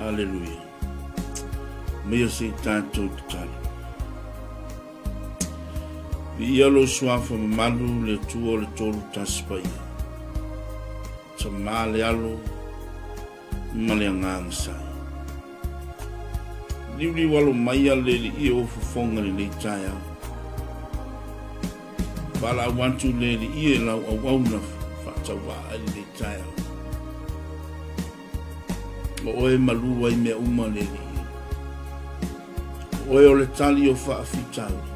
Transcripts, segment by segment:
Aleluia. Meia se i tatou tatalo. Viia lou suafa mamalu le Atua o le Tolutasi Paia. Tama le Alo ma le Agaga Sai. Liuliu alo mai a le alii o fofoga lenei taeao. Valaau atu le alii e lau auauna faatauvaa ai lenei taeao. O oe malu ai mea uma le alii. O oe o le tali o faafitauli.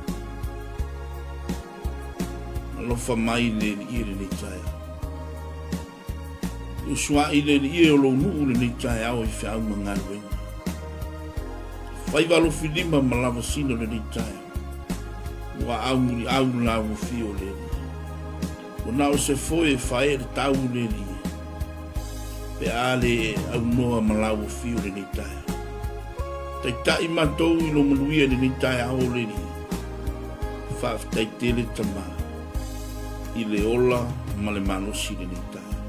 Alofa mai le alii lenei taeao. Usuai le alii e o lou nuu lenei taeao i feau ma galuega. Faiva alofilima ma lavasina lenei taeao. Ua au muliau la ua fio le alii. Ua na o se foe e fae le tau le alii. Pe a le aunoa ma la ua fio lenei taeao. Taitai matou i lo manuia lenei taeao le alii. Faafetai tele Tama i le ola ma le malosi i lenei taeao.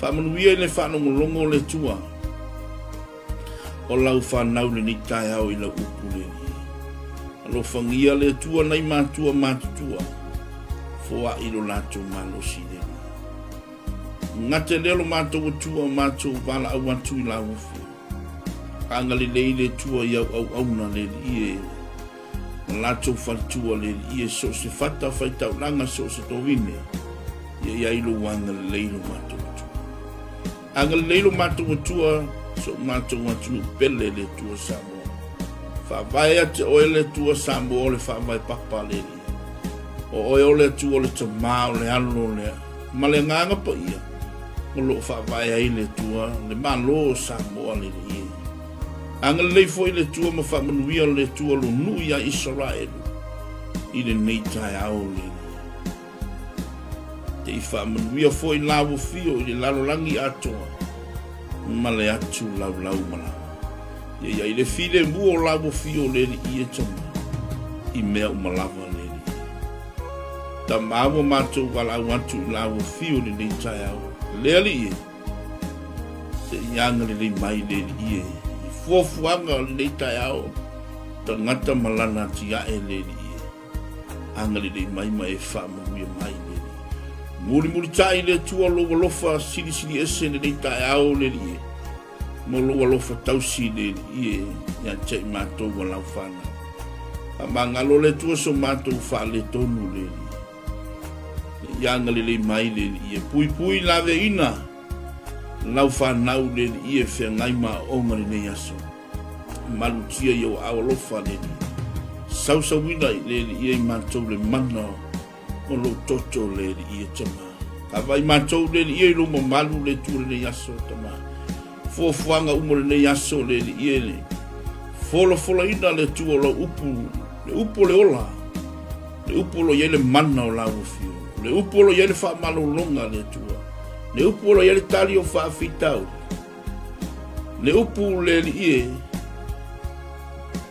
Faamanuia i le faalogologo o le Atua o lau fanau lenei taeao i lau upu le Alii. Alofagia le Atua nai matua matutua, foai lo latou malosi i le Alii. Gate lea lo matou Atua o matou valaau atu i lau afio. Agalelei le Atua i au auauna le Alii e ma latou faletua le alii e so o se fata faitaulaga so o se tovine ia i ai lou agalelei lo matou Atua. Agalelei lo matou Atua so o matou atunuu pele le Atua Samoa. Faavae ia te oe le Atua Samoa o le faavae papa le alii. O oe o le Atua o le Tama o le Alo o le ma le Agaga Paia o lo o faavae ai le Atua le Malo o Samoa le alii e. Agalelei foi le Atua ma faamanuia le Atua lo nuu ia Isaraelu i lenei taeao lenei. Te i faamanuia foi la ua fio i le lalolagi atoa ma le atu laulau malaga. Ia ia i le filemu o la ua fio le alii e tama i mea uma lava le alii. Tama ua matou valaau atu i la ua fio i lenei taeao le alii e. Se i agalelei mai le Alii e i fuafuaga o lenei taeao, tagata ma lana atiae le Alii e. Agalelei mai ma e faamanuia mai le Alii. Mulimulitai le Atua lou alofa silisili ese lenei taeao le Alii e, mo lou alofa tausi le Alii e ia te i matou ma lau fanau. Faamagalo le Atua so matou faaletonu le Alii. I agalelei mai le Alii e puipui laveina lau fanau le Alii e feagai ma aoaoga lenei aso. Malutia i ou aao alofa le Alii. Sausauina i le Alii e i matou le mana o lou toto le Alii e Tama. Kava i matou le Alii e i lou mamalu le Atua lenei aso Tama. Fuafuaga uma o lenei aso le Alii e le folafolaina le Atua o lau upu, le upu o le ola, le upu o lo o i ai le mana o lau afio, le upu o lo o i ai le faamalologa a le Atua, le upu o lo o i ai le tali o faafitauli, le upu le Alii e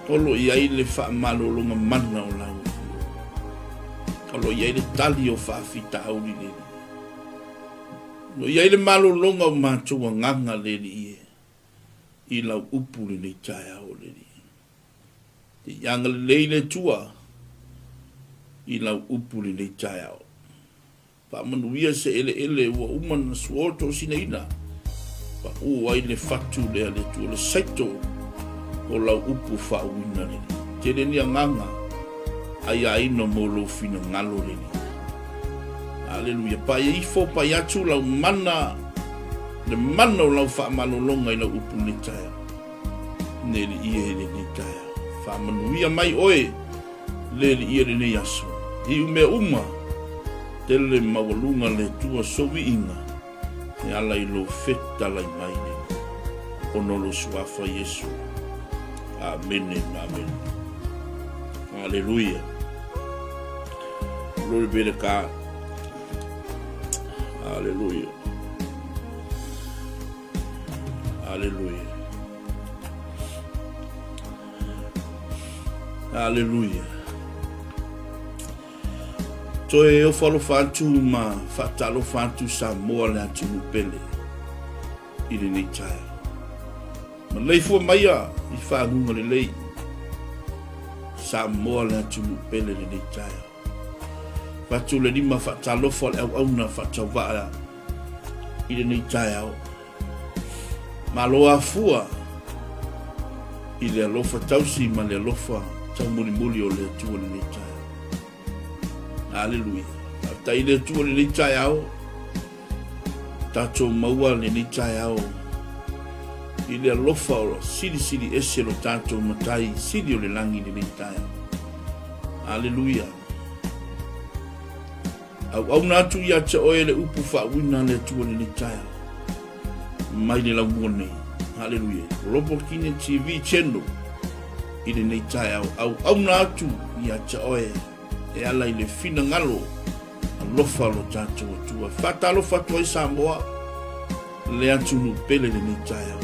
o lo o i ai le faamalologa mana o lau afio, o lo o i ai le tali o faafitauli le Alii. O lo o i ai le malologa o matou agaga le Alii e i lau upu lenei taeao le Alii. Te i agalelei le Atua i lau upu lenei taeao. Faamanuia se eleele ua uma na suoto sinaina, paʻu ai le fatu lea le Atua le saito o lau upu faauuina le Alii. Tele ni agaga aiaina mo lou finagalo le Alii. Aleluia. Paia ifo, paia atu lau mana, le mana o lau faamalologa i lau upu lenei taeao. Le Alii e lenei taeao. Faamanuia mai oe le Alii e lenei aso. Iu mea uma, tele maualuga le Atua soviiga e ala i lou fetalai mai le Alii. Ona o lou suafa Iesu. Amene ma amene. Aleluia. Glory be to God. Aleluia. Aleluia. Aleluia. Toe ofo alofa atu ma faatalofa atu Samoa le atunuu pele i lenei taeao. Maleifua maia i faguga lelei, Samoa le atunuu pele lenei taeao. Avatu le lima faatalofa o le auauna faatauvaa i lenei taeao. Malo afua i le alofa tausi ma le alofa taumulimuli o le Atua lenei taeao. Aleluia. Faafetai i le Atua lenei taeao. Tatou maua lenei taeao i le alofa o silisili ese lo tatou Matai sili o le lagi lenei taeao. Aleluia. Auauna atu ia te oe le upu faauina a le Atua lenei taeao. Mai le laumua nei. Aleluia. Global Kina TV Channel i lenei taeao. Auauna atu ia te oe e ala i le finagalo alofa o lo tatou Atua. Faatalofa atu ai Samoa, le atunuu pele lenei taeao.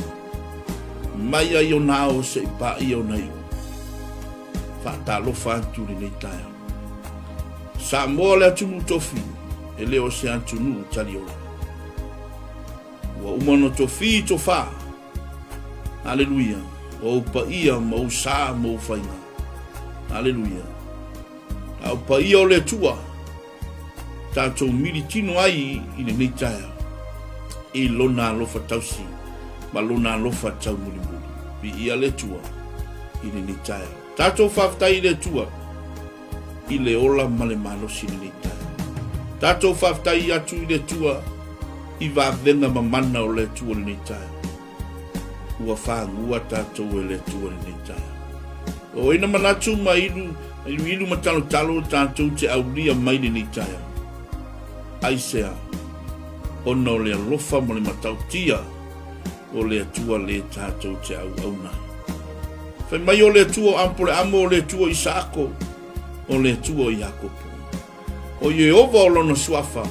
Mai ai ona ao se i paia ona iu. Faatalofa atu lenei taeao. Samoa le atunuu tofi, e le o se atunuu taliola. Ua uma ona tofi tofa. Aleluia. O ou paia ma ou sa ma ou faiga. Aleluia. A o paia o le Atua, tatou militino ai i lenei taeao i lona alofa tausi ma lona alofa taumulimuli. Viia le Atua i lenei taeao. Tatou faafetai i le Atua i le ola ma le malosi i lenei taeao. Tatou faafetai atu i le Atua i vavega mamana o le Atua i lenei taeao. Ua fagua tatou e le Atua i lenei taeao. O ina manatu ma ilu, iluilu ma talotalo tatou te aulia mai lenei taeao. Aisea, ona o le alofa ma le matautia o le Atua le tatou te auauna ai. Fai mai o le Atua o Apoleamo, o le Atua o Isaako, o le Atua o Iakopo. O Ieova o lona suafa,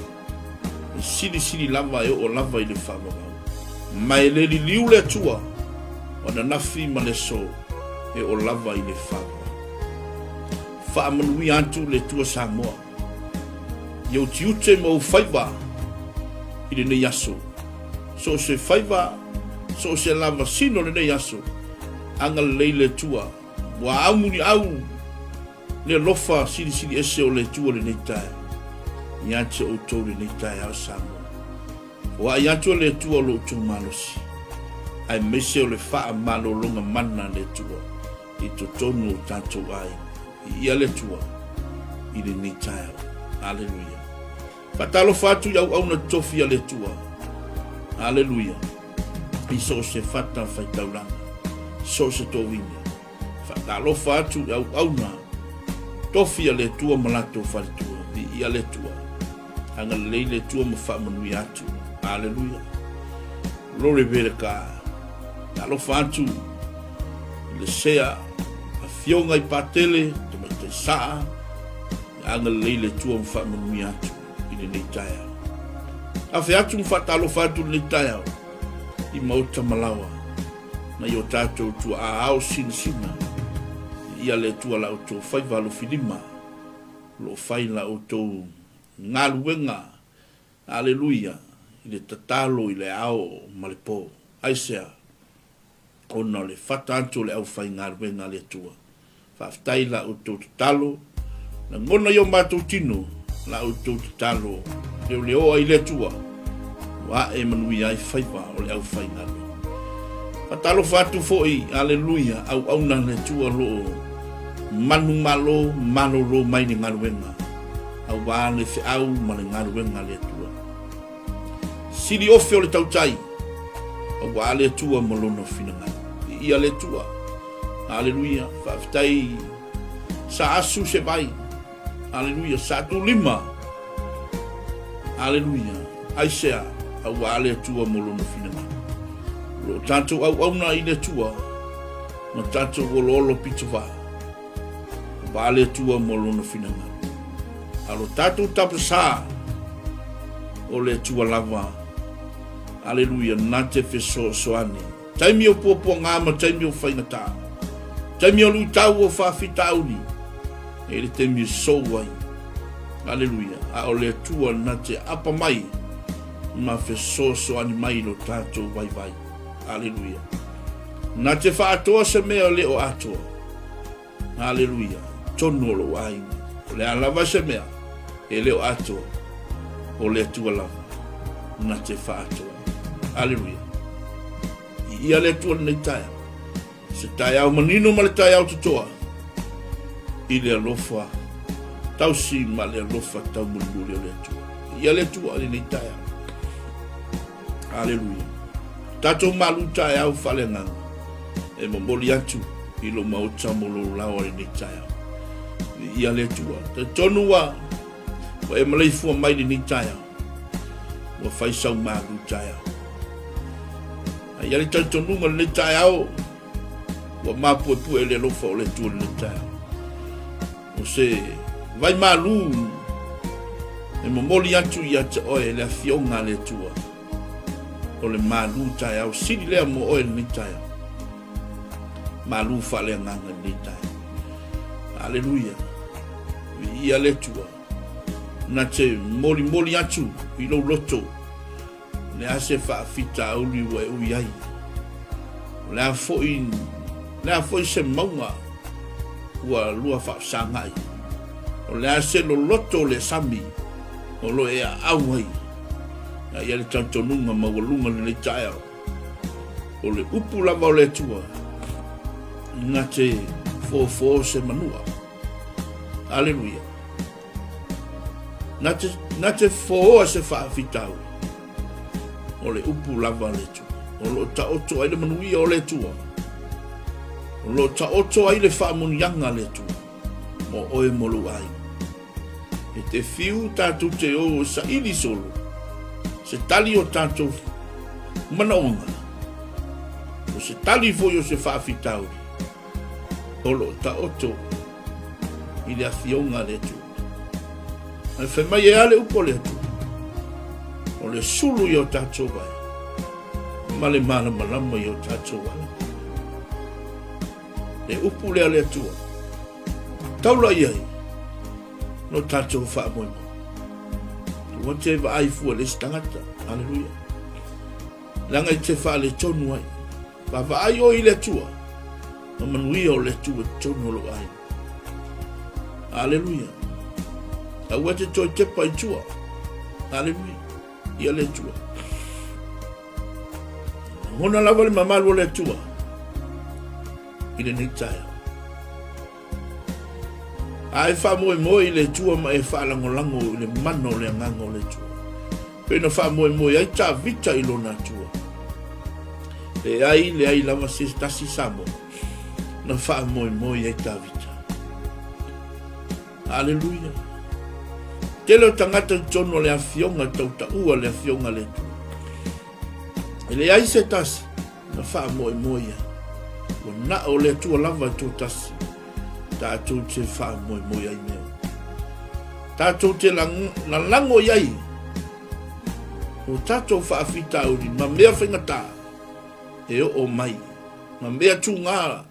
e silisili lava e oo lava i le faavavau. Ma e le liliu le Atua o ananafi ma le aso e oo lava i le faavavau. Faamanuia atu le Atua Samoa i ou tiute ma ou faiva i lenei aso. So o se faiva, so o se lava sino lenei aso, agalelei le Atua, ua aumuliau le alofa silisili ese o le Atua lenei taeao ia te outou lenei taeao Samoa. Foai atu e le Atua lo outou malosi, aemaise o le faamalologa mana a le Atua i totonu o tatou aiga. Viia le Atua i lenei taeao. Aleluia. Faatalofa atu i auauna tofi a le Atua. Aleluia. I so o se fata faitaulaga, so o se tovine. Faatalofa atu i auauna tofi a le Atua ma latou faletua. Viia le Atua. Agalelei le Atua ma faamanuia atu. Aleluia. Glory be to God. Talofa atu i le sea afioga i Patele, tamaitai saa, agalelei le Atua ma faamanuia atu i lenei taeao. Afe atu ma faatalofa atu i lenei taeao i maota malawa nai o tatou tuaa ao sinasina ia le Atua la outou faiva alofilima o lo o fai la outou galuega, aleluia, i le tatalo i le ao ma le po. Aisea? Ona o le fata atu o le aufaigaluega a le Atua. Faafetai i la outou tatalo, lagona i o matou tino la outou tatalo leoleoa i le Atua, ua ae manuia ai faiva o le aufaigaluega. Faatalofa atu foi, aleluia, auauna a le Atua o lo o manumalo malolo mai le galuega, aua le feau ma le galuega a le Atua. Sili ofe o le tautai, aua le Atua ma lona finagalo. Viia le Atua. Aleluia. Faafetai sa asu se vai. Aleluia. Sa tulima. Aleluia. Aisea, aua le Atua mo lona finagalo. O lo o tatou auauna i le Atua ma tatou oloolo pitovā. Aua le Atua mo lona finagalo. A lo tatou tapasā o le Atua lava. Aleluia. Na te fesoasoani. Taimi o puapuaga ma taimi o faigata. Taimi o luitau o faafitauli. E le taimi e sou ai. Aleluia. A o le Atua na te apa mai ma fesoasoani mai i lo tatou vaivai. Aleluia. Na te fa'atoa se mea le o atoa. Aleluia, tonu o lou aiga. O le a lava se mea e le o atoa, o le Atua lava na te fa'atoa. Aleluia. I ia le Atua lenei taeao. Se taeao manino ma le taeao totoa i le alofa tausi ma le alofa taumulimuli o le Atua. I ia le Atua lenei taeao. Aleluia. Tatou malu taeao faaleagaga e momoli atu i lou maota mo lou laoa i lenei taeao. Viia le Atua. Talitonu ua ua e maleifua mai lenei taeao. Ua fai sau malu taeao. A i ai le talitonuga lenei taeao, ua mapuepue le alofa o le Atua lenei taeao. O se vai malu e momoli atu ia te oe le afioga a le Atua. O le malu taeao sili lea mo oe lenei taeao. Malu faaleagaga lenei taeao. Aleluia. Viia le Atua. Na te molimoli atu i lou loto le a se faafitauli ua e ui ai. O le a foi, le a foi se mauga ua lua faafesagai. O le a se loloto o le sami o lo e aau ai. A i ai le talitonuga maualuga lenei taeao. O le upu lava o le Atua, na te fofo se manua. Aleluia. Na te, na te fōa se faafitauli. O le upu lava a le Atua. O lo o taoto ai le manuia o le Atua. O lo o taoto ai le faamuniaga a le Atua. Mo oe mo lou aiga. E te fiu tatou te o e saili solo. Se tali o tatou manaoga. O se tali foi o se faafitauli. O lo o taoto i le afioga a le Atua. Ae fai mai e a le upu a le Atua, o le sulu i o tatou ai, ma le malamalama i o tatou ala. Le upu lea a le Atua, taula i ai, no tatou faamoemoe. Ua te vaai fua le isi tagata. Aleluia. Leaga i te faaletonu ai. Vaavaai oe i le Atua, ma manuia o le Atua i totonu o lou aiga. Aleluia. Aua te toe tepa i tua. Aleluia. Ia le Atua. Lagona lava le mamalu o le Atua i lenei taeao. A e faamoemoe i le Atua ma e faalagolago i le mana o le agaga o le Atua, pei na faamoemoe ai Tavita i lona Atua. Leai, leai lava se tasi Samoa na faamoemoe ai Tavita. Aleluia. Tele o tagata i totonu o le afioga tautaua le afioga le Atua. E leai se tasi na faamoemoe ai. Ua na o le Atua lava e toatasi tatou te faamoemoe ai mea. Tatou te lalago i ai o tatou faafitauli ma mea faigata e oo mai ma mea tugā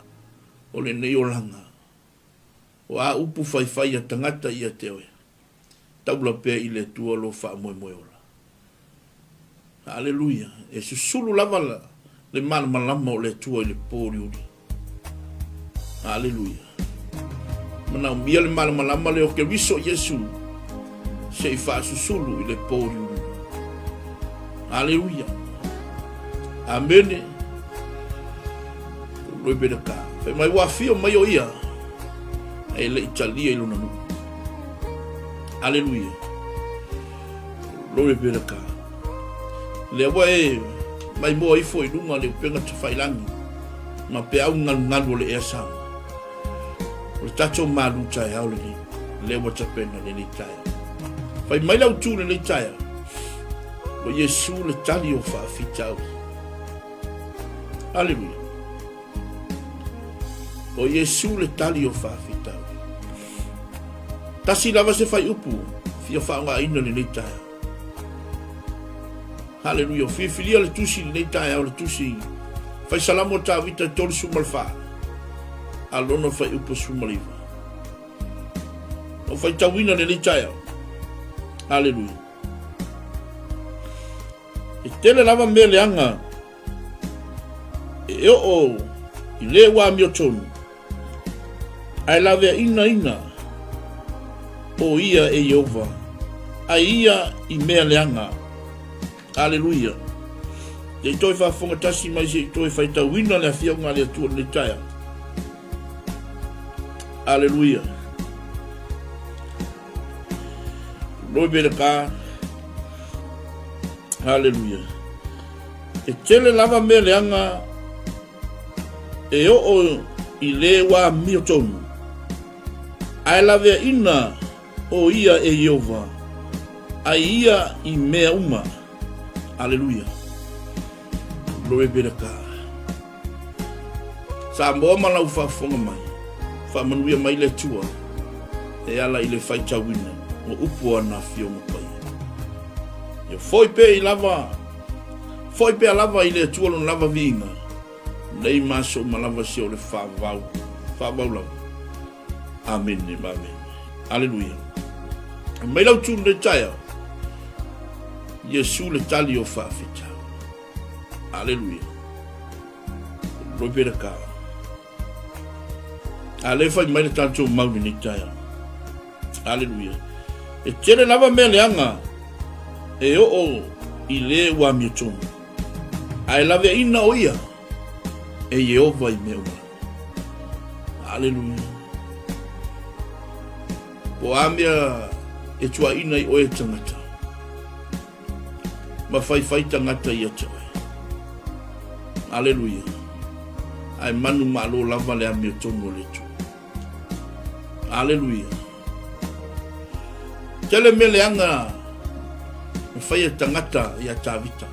o lenei olaga. O a upu faifai a tagata ia te oe, taula pea i le Atua lo faamoemoe ola. Aleluia! E susulu lava le malamalama o le Atua i le pōliuli. Aleluia! Manaomia le malamalama lea o Keriso Iesu se i faasusulu i le pōliuli. Aleluia! Amene! Loi pena ka. Fai mai ua afio mai o ia e le i talia i lona nuu. Aleluia. Glory be to God. Lea ua e maimoa ifo i luga le upega tafailangi ma peau galugalu o le ea Samoa. O le tatou malu taeao lenei, lea ua tapena lenei taeao. Fai mai lau tu lenei taeao, o Iesu le tali o faafitauli. Aleluia. O Iesu le tali o faafitauli. Tasi lava se faiupu fia faaaogaina lenei taeao. Haleluia. Filifilia le tusi lenei taeao, le tusi fai Salamo Tavita 34 a lona faiupu 19. O faitauina lenei taeao. Haleluia. E tele lava mea leaga e oo. I le ua amiotonu, ae laveaina ina o ia e Ieova, ai ia i mea leaga. Aleluia. Se i toe faafofoga tasi mai se i toe faitauina le Afioga a le Atua i lenei taeao. Aleluia. Glory be to God. Aleluia. E tele lava mea leaga e oo i le ua amiotonu, ae laveaina o ia e Ieova, ai ia i mea uma. Aleluia. Glory be to God. Samoa ma lau faafofoga mai, faamanuia mai le Atua e ala i le faitauina o upu o ana Afioga Paia. Ia foi pea i lava, foi pea lava i le Atua lona lava viiga, nei ma aso uma lava se o le faavavau, faavavau lava. Amene ma amene. Aleluia. Mai lau tu lenei taeao, Iesu le tali o faafetau. Aleluia. Glory be to God. A le fai mai le tatou mau lenei taeao. Aleluia. E tele lava mea leaga e oo i le ua amiotonu. Ae laveaina o ia e Ieova i mea uma. Aleluia. Po a mea e tuaina i oe tangata. Ma faifai tagata ia te oe. Aleluia. Ae manu malo lava le amiotonu o le Atua. Aleluia. Tele mea leaga na faia tagata ia Tavita.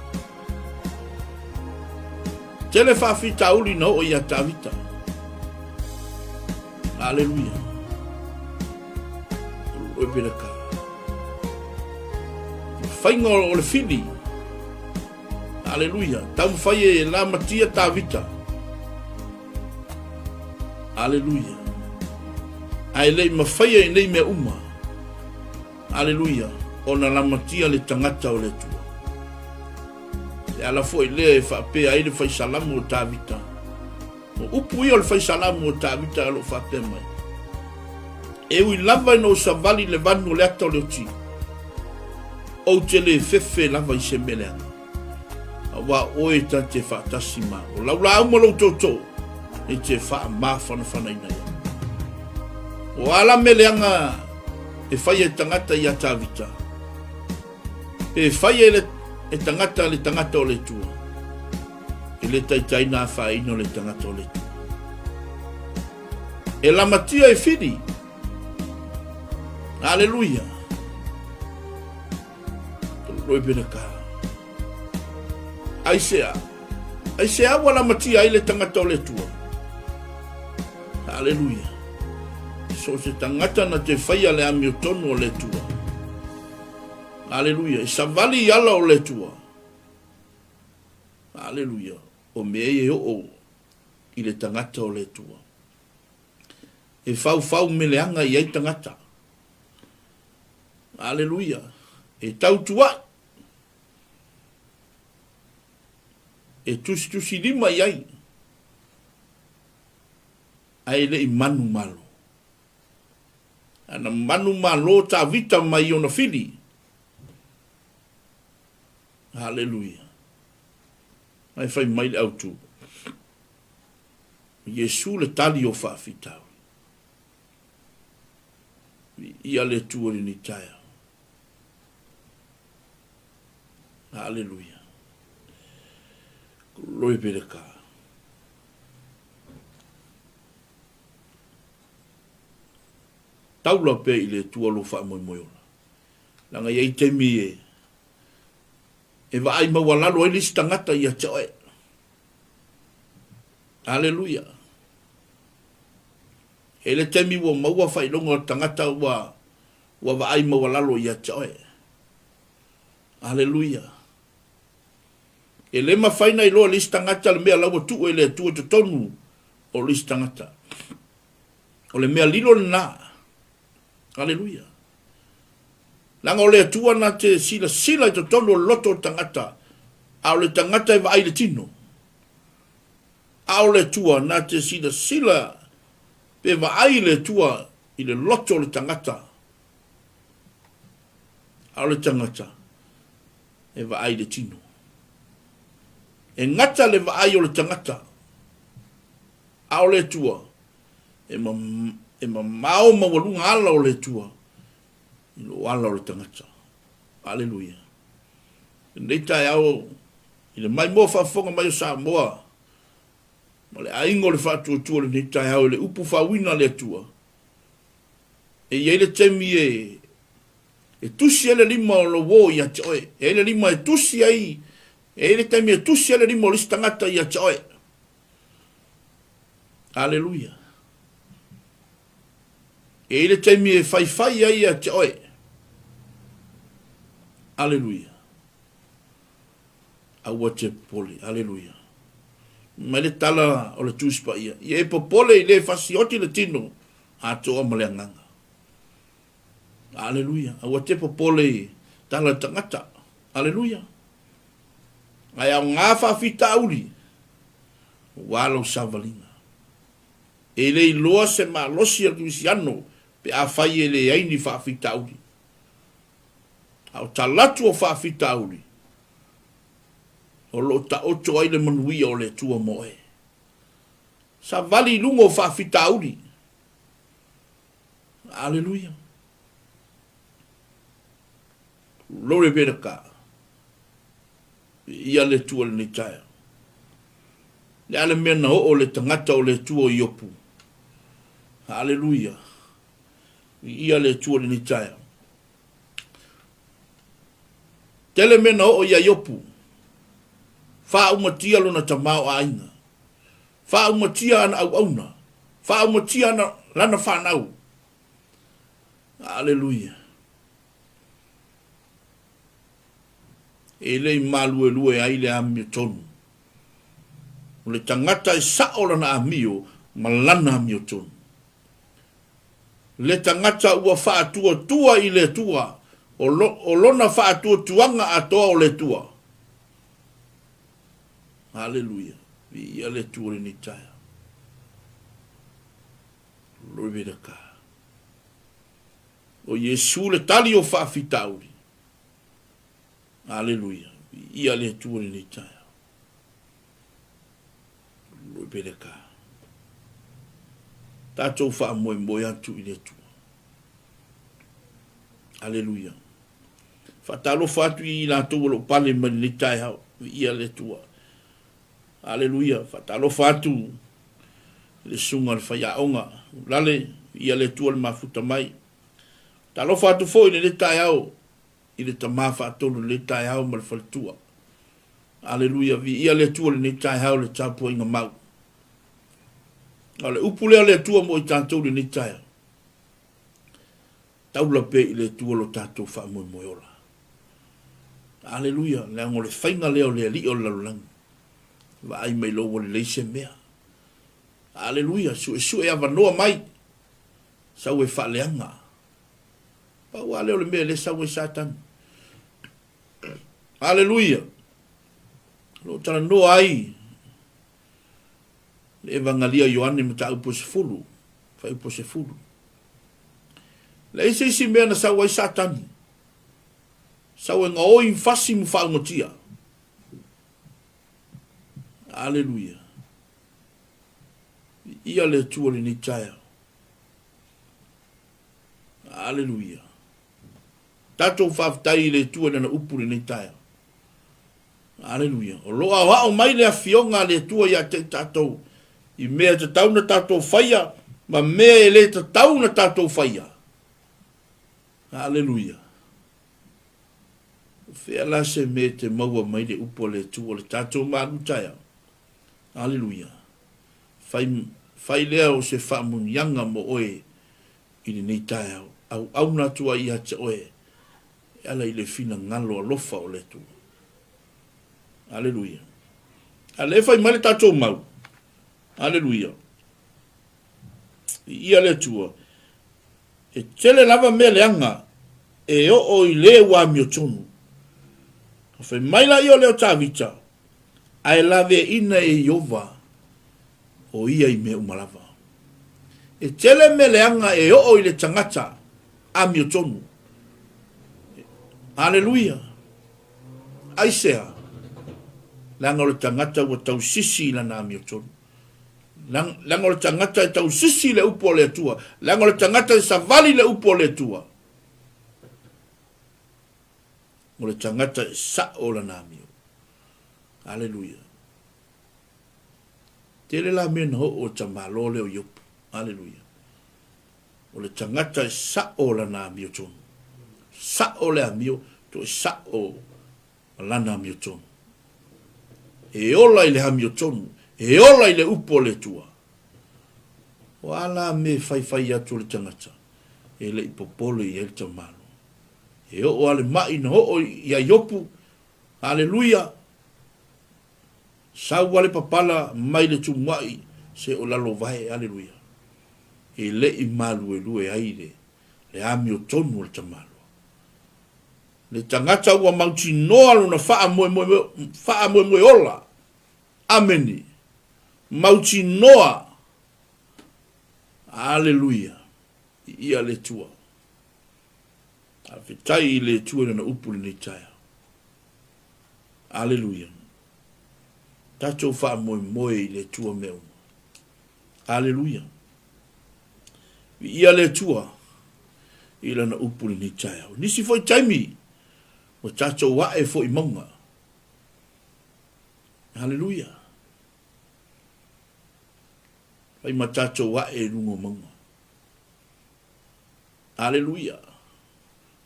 Tele faafitauli na oo ia Tavita. Aleluia. Oe pele ka. Faiga o le fili. Aleluia. Taumafai e lamatia Tavita. Aleluia. Ae le i mafaia i nei mea uma. Aleluia. Ona lamatia le tagata o le Atua. Le ala foi lea e faapea ai le faisalamo o Tavita. O upu ia o le faisalamo o Tavita o lo o faapea mai. E ui lava ina ou savali i le vanu o le ata o le oti, ou te le fefe lava i se mea leaga. Auā oe ta te faatasi ma o lau laau ma lou tootoo e te faamafanafanaina ia. O a la mea leaga e fai e tagata iā Tavita, pe fai e le e tagata le tagata o le Atua, e le taitaina afaina o le tagata o le Atua. E lamatia e Fili. Aleluia. Glory be to God. Aisea. Aisea ua lamatia ai le tagata o le Atua. Aleluia. So se tagata na te whaia le amiotonu o le Atua. Aleluia. E savali i ala o le Atua. Aleluia. O mea e oo i le tagata o le Atua. E faufau meleaga i ai tagata. Aleluia. E tautua'i. E tusitusilima i ai. Ae le i manumalo. Ana manumalo Tavita mai ona fili. Aleluia. Ae fai mai le autu. Iesu le tali o faafitauli. Viia le Atua i lenei taeao. Aleluia. Glory be to God. Taula pea i le Atua lou faamoemoe ola. Leaga e i ai taimi e e vaai maualalo ai le isi tagata ia te oe. Aleluia. E le taimi ua maua faailoga o le tagata ua, ua vaai maualalo ia te oe. Aleluia. E le mafai na iloa e le isi tagata le mea la ua tuu e le Atua i totonu o le isi tagata. O le mea lilo lena. Aleluia. Leaga o le Atua na te silasila i totonu o le loto o le tagata, a o le tagata e vaai i le tino. A o le Atua na te silasila pe vaai le Atua i le loto o le tagata, a o le tagata e vaai i le tino. E gata le vaai o le tagata, a o le Atua e, e mamao maualuga ala o le Atua i lo ala o le tagata. Aleluia. Lenei taeao i le maimoa faafofoga mai o Samoa ma le aiga o le faatuatua i lenei taeao i le upu faauiina a le Atua, e i ai le taimi e e tusi ai le lima o lou uo ia te oe. E i ai le lima e tusi ai, e i ai le taimi e tusi ai le lima o le isi tagata ia te oe. Aleluia. E i ai le taimi e faifai ai ia te oe. Aleluia. Aua te popole. Aleluia. Mai le tala o le Tusi Paia, ia e popole i le fasioti le tino atoa ma le agaga. Aleluia. Aua te popole i tala le tagata. Aleluia. Ae aoga faafitauli, ua lou savaliga. E le iloa se malosi a le Kerisiano pe afai e leai ni faafitauli. A o talatu o faafitauli, o lo o taoto ai le manuia o le Atua mo oe. Savali i luga o faafitauli. Aleluia. Glory be to God. Viia le Atua i lenei taeao. Le a le mea na oo le tagata o le Atua o Iopu. Aleluia. Viia le Atua i lenei taeao. Tele mea na oo ia Iopu. Faaumatia lona tamaoaiga. Faaumatia ana auauna. Faaumatia ana lana fanau. Aleluia. E le i maluelue ai le amiotonu. O le tagata e sao lana amio ma lana amiotonu. Le tagata ua faatuatua i le Atua, o, lo, o lona faatuatuaga atoa o le Atua. Aleluia. Viia le Atua lenei taeao. Glory be to God. O Iesu le tali o faafitauli. Aleluia. Viia le Atua lenei taeao. Glory be to God. Tatou faamoemoe atu i le Atua. Aleluia. Faatalofa atu i latou o lo o pale mai lenei taeao. Viia le Atua. Aleluia. Faatalofa atu i le susuga i le faiaoga. Lale, viia le Atua le mafuta mai. Faatalofa atu foi i lenei taeao i le tama faatonu i lenei taeao ma le faletua. Aleluia, viia le Atua i lenei taeao i le tapuaiga mau. A o le upu lea o le Atua mo i tatou i lenei taeao, taula pea i le Atua lo tatou faamoemoe ola. Aleluia, leaga o le faiga lea o le Alii o le lalolagi. Vaai mai loa ua lelei se mea. Aleluia, suesue avanoa mai, sau e faaleaga. Pau lava lea o le mea lea e sau ai Satani. Aleluia! O lo o talanoa ai le Evagalia o Ioane mataupu e 10, fuaiupu e 10. Leai se isi mea na sau ai Satani. Sau e gaoi fasi ma faaugatia. Aleluia. Ia le Atua lenei taeao. Aleluia. Tatou faafetai i le Atua i Lana upu i lenei taeao. Aleluia. O lo o aoao mai le Afioga a le Atua ia te i tatou i mea e tatau na tatou faia ma mea e le tatau na tatou faia. Aleluia. O fea la se mea e te maua mai le upu a le Atua le tatou malu taeao. Aleluia. Fai, fai lea o se faamuniaga mo oe i lenei taeao, auauna atu ai ia te oe e ala i le finagalo alofa o le Atua. Aleluia. A lea e fai mai le tatou mau. Aleluia. Viia le Atua. E tele lava mea leaga e oo i le ua amiotonu. Fai mai la ia o lea o Tavita, ae laveaina e Iova. O ia i mea uma lava. E tele mea leaga e oo i le tagata amiotonu. Aleluia! Aisea? Leaga o le tagata ua tausisi i lana amiotonu. Leaga o le tagata e tausisi i le upu a le Atua. Leaga o le tagata e savali i le upu a le Atua. O le tagata e sa'o lana amio. Aleluia. Tele la mea na oo e tamaloa lea o Iopu. Aleluia. O le tagata e sa'o lana amiotonu. Sa'o le amio, toe sa'o ma lana amiotonu. E ola i le amiotonu, e ola i le upu a le Atua. O a la mea e faifai atu le tagata, e le i popole i ai le tamaloa. E oo lava le ma'i na oo iā Iopu, Aleluia! Sau lava le papala mai le tumua'i se o lalovae, Aleluia! E le i maluelue ai le, le amiotonu o le tamaloa. Le tagata ua mautinoa lona faamoemoe, faamoemoe ola. Amene. Mautinoa. Aleluia. Viia le Atua. Faafetai i le Atua i Lana upu i lenei taeao. Aleluia. Tatou faamoemoe i le Atua mea uma. Aleluia. Viia le Atua i Lana upu i lenei taeao. Nisi foi taimi, ua tatou ae foi i mauga. Aleluia. Fai ma tatou ae i luga o mauga. Aleluia.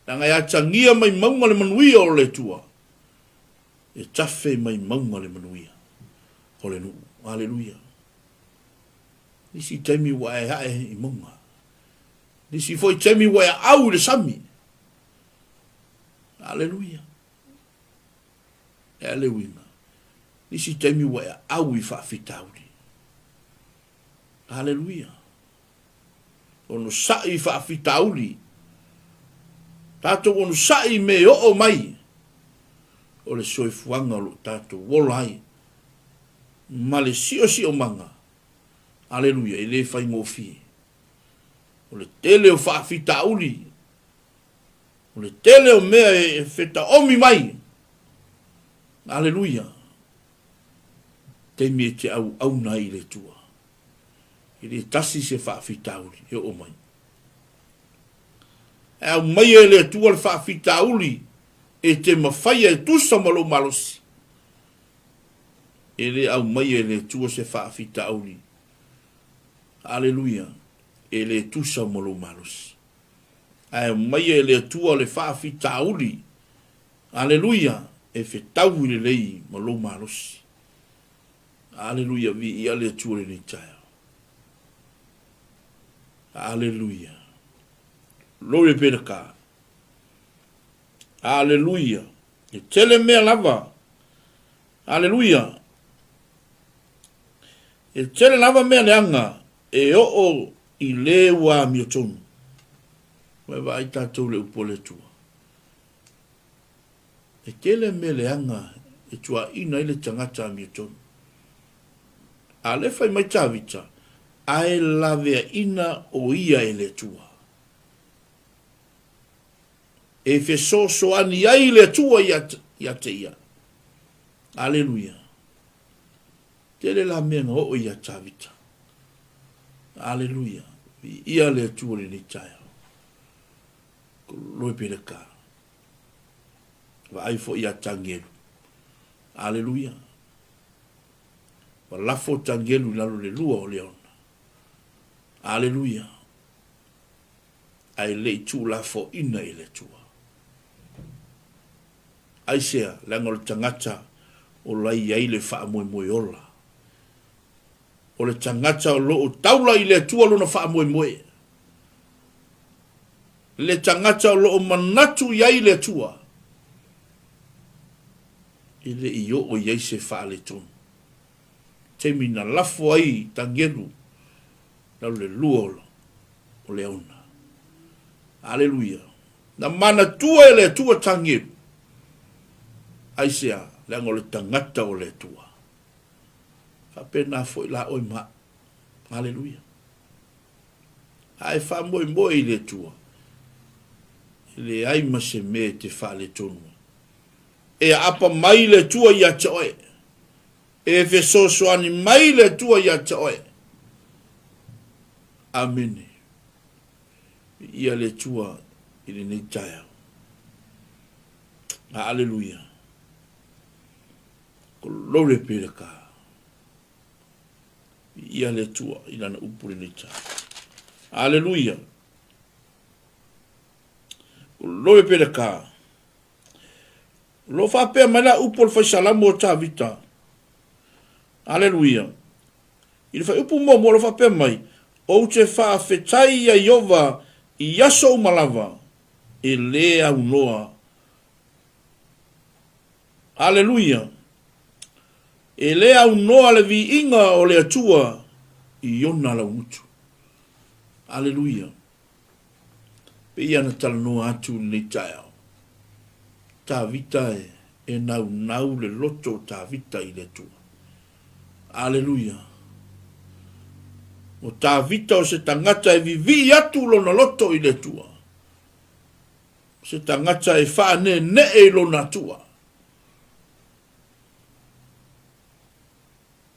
Leaga e atagia mai mauga le manuia o le Atua. E tafe mai mauga le manuia o le nuu. Aleluia. Nisi taimi ua e ae i mauga. Nisi foi taimi ua e aau i le sami. Aleluia. E a le uiga. Nisi taimi ua e aau i faafitauli. Aleluia. Onosai i faafitauli. Tatou onosai i mea e oo mai o le soifuaga o lo o tatou ola ai ma le siosiomaga. Aleluia, e le faigofie. O le tele o faafitauli, o le tele o mea e fetaomi mai. Aleluia. Taimi e te auauna ai i le Atua. E le tasi se faafitauli e oo mai. E aumaia e le Atua le faafitauli e te mafaia e tusa ma lou malosi. E le aumaia e le Atua se faafitauli, aleluia, e le tusa ma lou malosi. Ae aumaia e le Atua le faafitauli, aleluia, e fetaui lelei ma lou malosi. Aleluia, viia le Atua i lenei taeao. Aleluia. Glory be to God. Aleluia. E tele mea lava. Aleluia. E tele lava mea leaga e oo i le ua amiotonu. Ua e vaai tatou i le upu a le Atua. E tele mea leaga e tuaina ai le tagata amiotonu. A lea fai mai Tavita, Ae laveaina o ia e le Atua. E fesoasoani ai le Atua ia te ia. Aleluia. Tele la mea na oo ia Tavita. Aleluia. Viia le Atua i lenei taeao. Glory be to God. Vaai foi ia Tanielu. Aleluia. Ua lafo Tanielu i lalo le lua o leona. Aleluia. Ae le i tuulafoaina i le Atua. Aisea, leaga o le tagata o la i ai le faamoemoe ola. O le tagata o lo o taula i le Atua lona faamoemoe. Le tagata o lo o manatu i ai le Atua, e le i oo i ai se faaletonu. Taimi na lafo ai Tanielu lalo le lua o leona. Aleluia. Na manatua e le Atua Tanielu. Aisea? Leaga o le tagata o le Atua. Faapena foi la oe ma au. Aleluia. A e faamoemoe i le Atua, e leai ma se mea e te faaletonu ai. E aapa mai le Atua ia te oe. E fesoasoani mai le Atua ia te oe. Amene. Viia le Atua i lenei taeao. Aleluia. Glory be to God. Viia le Atua i Lana upu i lenei taeao. Aleluia. Glory be to God. O lo o faapea mai la upu o le faisalamo o Tavita. Aleluia. I le fuaiupu muamua o lo o faapea mai, Ou te faafetai iā Ieova i aso uma lava, e lē aunoa. Aleluia! E lē aunoa le viiga o le Atua i ona laugutu. Aleluia! Pei ana talanoa atu i lenei taeao, Tavita e naunau le loto o Tavita i le Atua. Aleluia! O Tavita o se tagata e vivii atu lona loto i le Atua. O se tagata e faaneenee i lona Atua.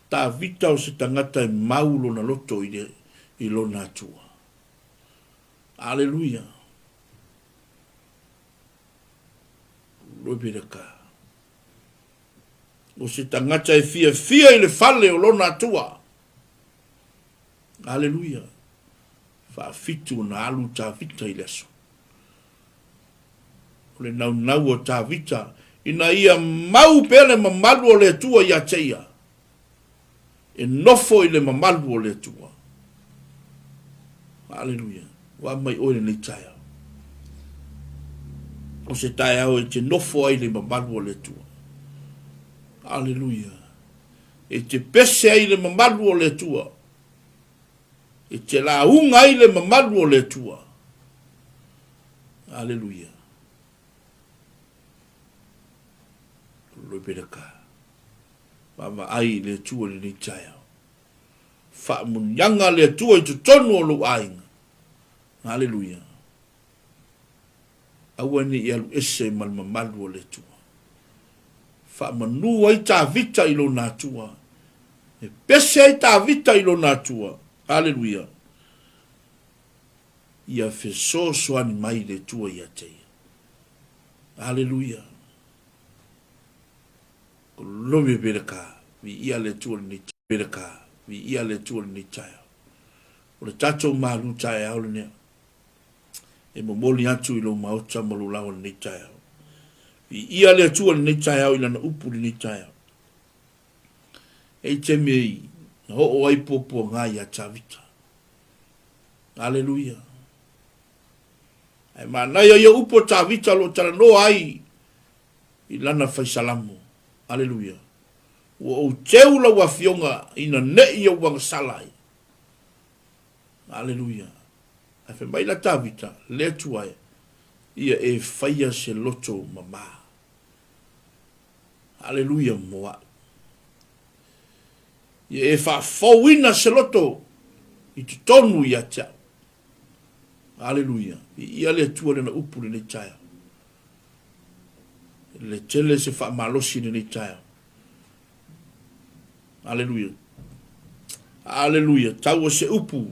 Tavita o se tagata e mau lona loto i, le, i lona Atua. Aleluia! Glory be to God. O se tagata e fiafia i le fale o lona Atua. Aleluia. Faafitu ona alu Tavita i le aso. O le naunau o Tavita ina ia mau pea le mamalu o le Atua ia te ia. E nofo i le mamalu o le Atua. Aleluia. Ua mai oe lenei taeao. O se taeao e te nofo ai le mamalu o le Atua. Aleluia. E te pese ai le mamalu o le Atua. E te lauga ai le mamalu o le Atua. Aleluia. Glory be to God. Vaavaai i le Atua i lenei taeao. Faamuniaga le Atua i totonu o lou aiga. Aleluia. Aua ne i alu ese ma le mamalu o le Atua. Faamanu ai Tavita i lona Atua. E pese ai Tavita i lona Atua. Aleluia. Ia fesoasoani mai le Atua ia te ia. Aleluia. Glory be to God. Viia le Atua i lenei be to God. Viia le Atua i lenei taeao. O le tatou malu taeao lenea. E momoli atu i lou maota ma lou lawa lenei taeao. Viia le Atua i lenei taeao i lana upu i lenei taeao. E i taimi ei na oo ai puapuaga iā Tavita. Aleluia. Ae manaia ia upu a Tavita o lo o talanoa ai i lana faisalamo. Aleluia. Ua ou teu lau Afioga ina neʻi ou agasala ai. Aleluia. Ae fai mai la Tavita, Le Atua e, ia e faia se loto mamā. Aleluia mo aʻu. Ia e faafouina se loto i totonu ia te aʻu. Aleluia. Viia le Atua i Lana upu i lenei taeao. Le tele se faamalosi i lenei taeao. Aleluia. Aleluia. Tau o se upu.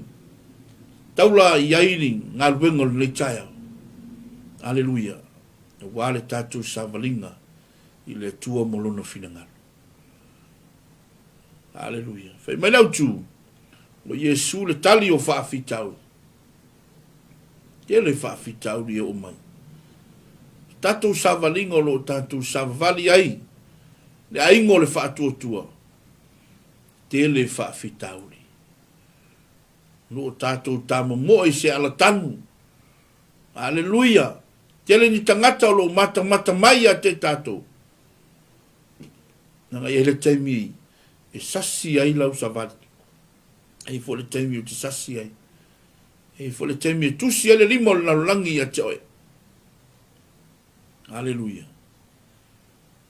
Taula i ai ni galuega o lenei taeao. Aleluia. Aua le tatou savaliga i le Atua mo Lona finagalo. Aleluia. Fai mai le autu, o Iesu le tali o faafitauli. Tele faafitauli e oo mai. Tatou savaliga o lo o tatou savavali ai le aiga o le faatuatua, tele faafitauli. O lo o tatou tamomoe i se alatanu. Aleluia! Tele ni tagata o lo o matamata mai ia te tatou. Leaga e i ai le taimi e sasi ai lau savali. E i ai foi le taimi ou te sasi ai. E i ai foi le taimi e tusi ai le lima o le lalolagi ia te oe. Aleluia.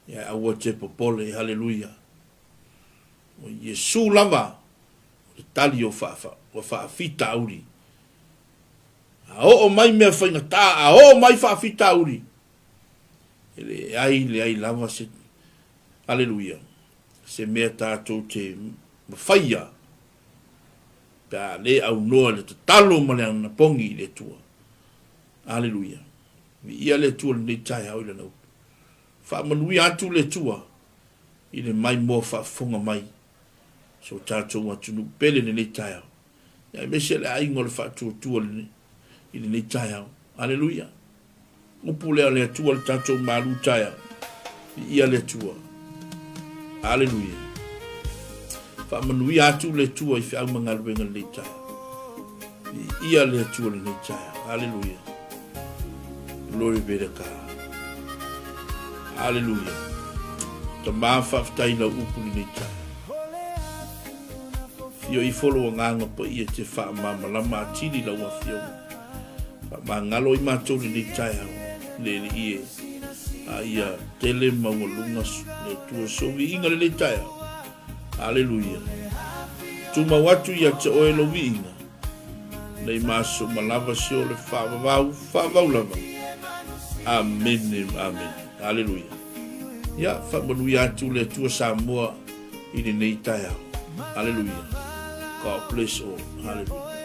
Ia aua te popole, haleluia. O Iesu lava, Le tali o faafitauli. A oo mai mea faigata, a oo mai faafitauli, e leai leai lava se, aleluia, se mea tatou te mafaia pe a le aunoa i le tatalo ma le anapogi i le Atua. Aleluia. Viia le Atua i lenei taeao i Lana upu. Faamanuia atu le Atua i le maimoa faafofoga mai so tatou atunuu pele i lenei taeao. Aemaise le aiga o le faatuatua i lenei taeao. Aleluia. Upu lea o le Atua le tatou malu taeao. Viia le Atua. Aleluia. Faamanuia atu le Atua i feau ma galuega lenei taeao. Viia le Atua lenei taeao. Aleluia. Glory be to God. Aleluia. Tama faafetai lau upu lenei taeao. Fio ifo lou agaga paia e te faamalamalama atili lau afioga. Faamagalo i matou lenei taeao, le Alii e, a ia tele maualuga le Atua sou viiga lenei taeao. Aleluia. Tumau atu ia te oe lou viiga, nei maso ma lava se o le faavavau, faavavau lava. Amene, amene. Aleluia. Ia, faamanuia atu le Atua Samoa i lenei taeao. Aleluia. God bless all. Hallelujah.